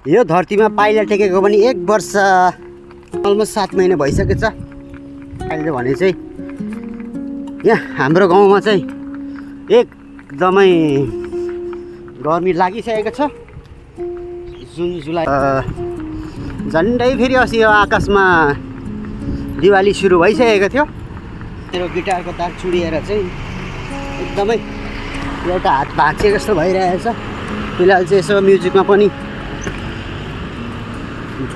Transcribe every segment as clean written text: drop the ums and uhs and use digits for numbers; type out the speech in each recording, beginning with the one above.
यो धरतीमा पाइला टेकेको पनि 1 वर्ष अलमोस्ट 7 महिना भइसकेछ। अहिले भने चाहिँ यहाँ हाम्रो गाउँमा चाहिँ एकदमै गर्मी लागिसकेको छ। जुन जुलाई झन्डै फेरि अस्ति यो आकाशमा दिवाली सुरु भइसकेको थियो। मेरो गिटारको तार चुडिएर चाहिँ एकदमै एउटा हात भाँचिएको जस्तो भइरहेछ। फिलहाल चाहिँ यसो म्युजिकमा पनि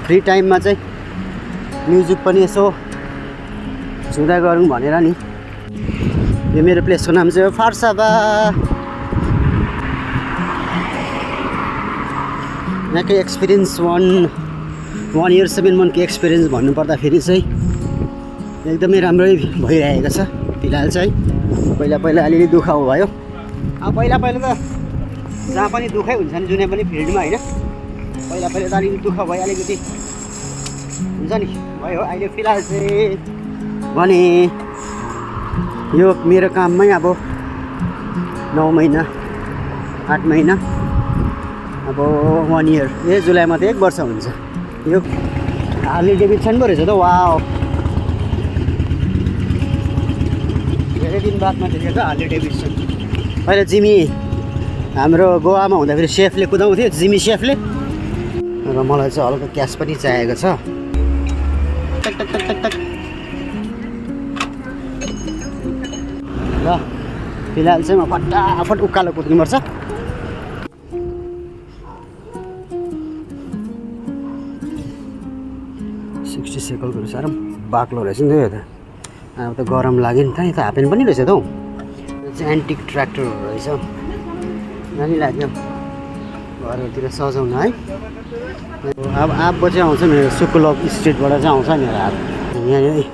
फ्री टाइममा चाहिँ म्युजिक पनि यसो सुन्दै गरौँ भनेर नि। यो मेरो प्लेसको नाम चाहिँ हो फार्साबा। यहाँको एक्सपिरियन्स 1 इयर 7 मन्थको एक्सपिरियन्स भन्नुपर्दाखेरि चाहिँ एकदमै राम्रै भइरहेको छ। फिलहाल चाहिँ पहिला अलिअलि दुःख भयो। अब पहिला त जहाँ पनि दुःखै हुन्छ नि, जुनै पनि फिल्डमा होइन। पहिला त अलिकति दुःख भयो, अलिकति हुन्छ नि भयो। अहिले फिलहाल चाहिँ भने यो मेरो काममै अब 9 महिना 8 महिना अब 1 इयर, यो जुलाईमा त 1 वर्ष हुन्छ। यो हार्ली डेभिडसन पो रहेछ त। वाउ, धेरै दिन बादमा देखेको हार्ली डेभिडसन। पहिला जिमी हाम्रो गोवामा हुँदाखेरि सेफले कुदाउँथ्यो, जिमी सेफले। र मलाई चाहिँ हल्का क्यास पनि चाहिएको छ। टक टक टक टक टक। ल फिलहाल चाहिँ म फटाफट उकालो कुद्नुपर्छ। सेकलको साह्रो बाक्लो रहेछ नि त यो त। अब त गरम लाग्यो नि त। यो त हाफप्यान्ट पनि रहेछ त हौ। यो चाहिँ एन्टिक ट्र्याक्टर रहेछ। दामी लाग्यो घरहरूतिर सजाउन है। अब चाहिँ आउँछ मेरो सुकुलक स्ट्रिटबाट चाहिँ आउँछ मेरो हात। यहाँ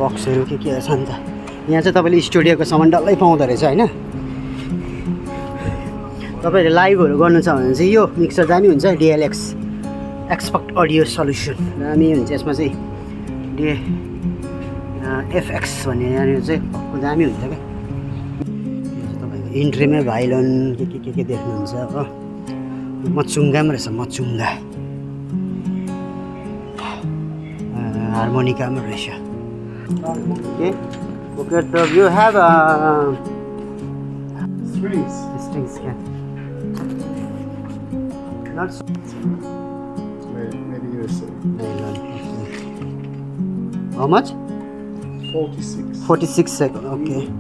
बक्सहरू के छ नि त। यहाँ चाहिँ तपाईँले स्टुडियोको सामान डल्लै पाउँदो रहेछ होइन। तपाईँहरूले लाइभहरू गर्नु छ भने चाहिँ यो मिक्सर दामी हुन्छ। डिएलएक्स एक्सपर्ट अडियो सल्युसन दामी हुन्छ। यसमा चाहिँ एफएक्स भन्ने यहाँनिर चाहिँ दामी हुन्छ क्या। तपाईँको इन्ट्रीमै भाइलोन के देख्नुहुन्छ हो। मचुङ्गा पनि रहेछ, मचुङ्गा। हार्मोनिका पनि रहेछ। Okay, so you have strings, yeah. Not so. Maybe USA. How much? 46. 46 seconds. Okay.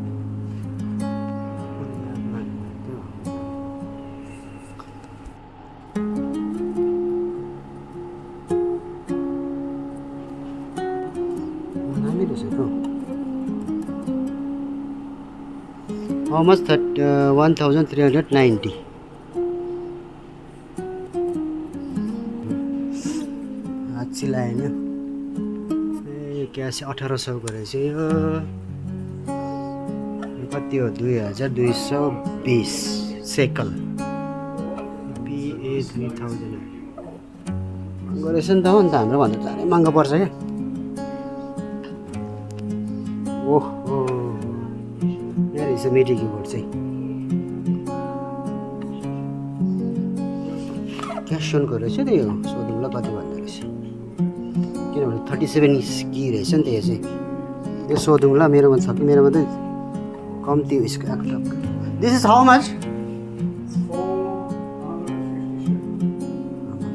How much? 1390. चिलाएन ए क्यास 1800 को रहेछ यो। कति हो? 2220 सेकल। PA 3000 महँगो रहेछ नि त हो नि त। हाम्रो भन्दा साह्रै महँगो पर्छ क्या। ओहो, यहाँ रहेछ मिडी किबोर्ड चाहिँ। क्यासनको रहेछ त यो। सोधौँला कति भन्दो रहेछ। किनभने 37 की रहेछ नि त यो चाहिँ। यो सोधौँला मेरोमा छ कि। मेरोमा त कम्ती उयसको आएको छ। This is how much?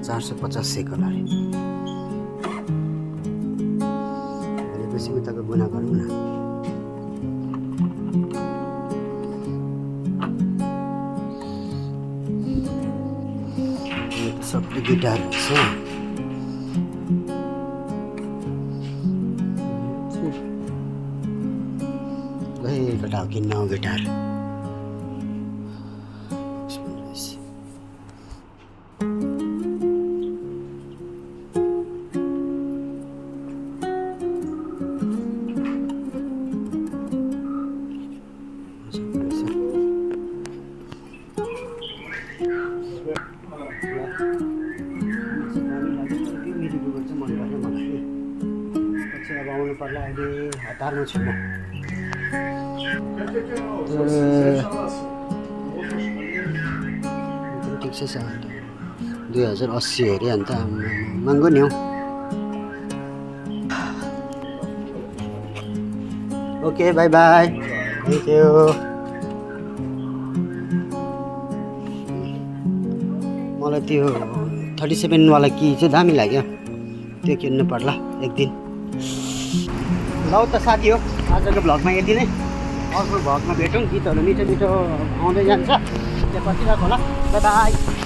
450 shekel अरे। भनेपछि उताको गुना गरौँ न। सबै गिटार रहेछ। एउटा हो कि नौ गिटार। आउनु पर्ला अहिले हतारमा छु म। ठिक छ 2080 अरे अन्त महँगो नि हौ okay by by thank you मलाई त्यो 37 वाला की चाहिँ दामी लाग्यो त्यो किन्नु पर्ला एक दिन ल त साथी हो आजको भ्लगमा यति नै अर्को भ्लगमा भेटौँ गीतहरू मिठो मिठो आउँदै जान्छ त्यो कतिवटा होला बाई बाई